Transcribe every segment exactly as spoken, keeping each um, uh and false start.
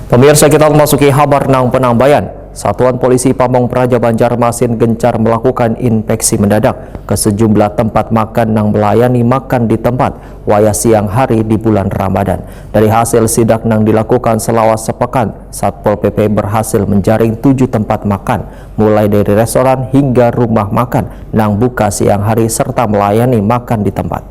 Pemirsa, kita memasuki habar nang penambayan. Satuan Polisi Pamong Praja Banjarmasin gencar melakukan inspeksi mendadak ke sejumlah tempat makan nang melayani makan di tempat wayah siang hari di bulan Ramadan. Dari hasil sidak nang dilakukan selama sepekan, Satpol P P berhasil menjaring tujuh tempat makan, mulai dari restoran hingga rumah makan nang buka siang hari serta melayani makan di tempat.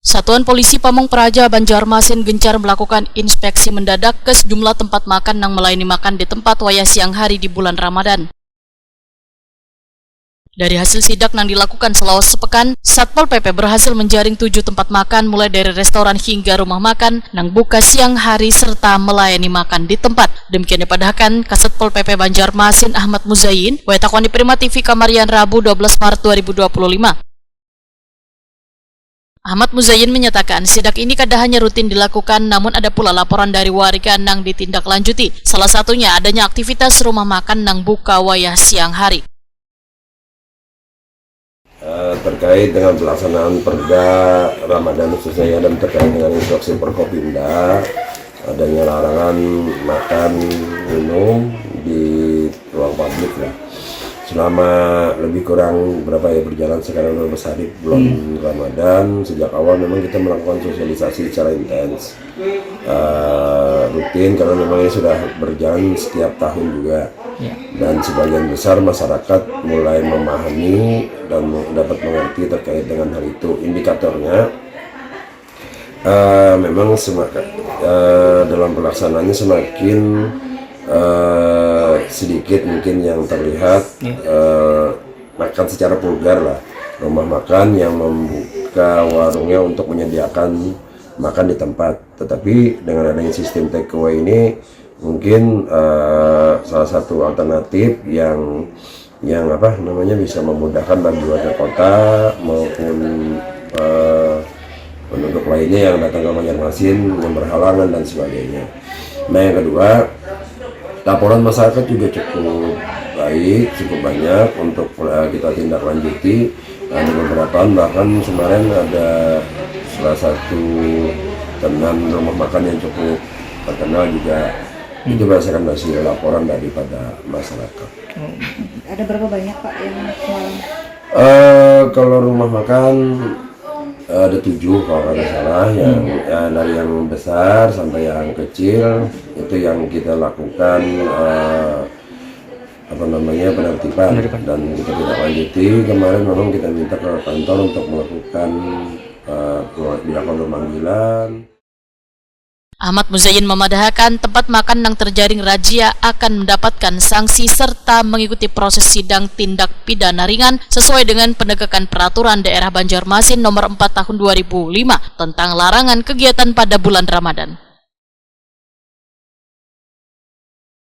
Satuan Polisi Pamong Praja Banjarmasin gencar melakukan inspeksi mendadak ke sejumlah tempat makan nang melayani makan di tempat wayah siang hari di bulan Ramadan. Dari hasil sidak nang dilakukan selama sepekan, Satpol P P berhasil menjaring tujuh tempat makan, mulai dari restoran hingga rumah makan nang buka siang hari serta melayani makan di tempat. Demikian dipadahkan Kasatpol P P Banjarmasin Ahmad Muzayin, wayah takuan di Prima T V Kamarian, Rabu dua belas Maret dua ribu dua puluh lima. Ahmad Muzayin menyatakan, sidak ini kada hanya rutin dilakukan, namun ada pula laporan dari warga nang ditindaklanjuti. Salah satunya adanya aktivitas rumah makan nang buka wayah siang hari. Eh, terkait dengan pelaksanaan perda Ramadan khususnya, ya, dan terkait dengan instruksi Forkopimda, adanya larangan makan minum di ruang publik lah. Selama lebih kurang berapa, ya, berjalan sekarang dua belas hari bulan hmm. Ramadan, sejak awal memang kita melakukan sosialisasi secara intens. Uh, rutin karena memang ini sudah berjalan setiap tahun juga. Ya. Dan sebagian besar masyarakat mulai memahami dan dapat mengerti terkait dengan hal itu. Indikatornya, uh, memang semaka, uh, dalam pelaksanaannya semakin uh, sedikit mungkin yang terlihat ya. Uh, makan secara vulgar lah, rumah makan yang membuka warungnya untuk menyediakan makan di tempat. Tetapi dengan adanya sistem take away ini, mungkin uh, salah satu alternatif yang yang apa namanya bisa memudahkan bagi warga kota maupun uh, penduduk lainnya yang datang ke Banjarmasin yang berhalangan dan sebagainya. Nah, yang kedua, laporan masyarakat juga cukup baik, cukup banyak untuk uh, kita tindak lanjuti. Ada beberapa, bahkan kemarin ada salah satu tenan rumah makan yang cukup terkenal juga hmm. itu berdasarkan hasil laporan daripada masyarakat. Ada berapa banyak, Pak, yang semalam? Uh, kalau rumah makan uh, ada tujuh kalau nggak salah, yang hmm. ya, dari yang besar sampai yang kecil itu yang kita lakukan uh, apa namanya penertiban, penertiban dan kita tidak lanjuti. Kemarin memang kita minta ke kantor untuk melakukan uh, dilakukan pemanggilan. Ahmad Muzayin memadahakan tempat makan nang terjaring razia akan mendapatkan sanksi serta mengikuti proses sidang tindak pidana ringan sesuai dengan penegakan peraturan daerah Banjarmasin nomor empat tahun dua ribu lima tentang larangan kegiatan pada bulan Ramadan.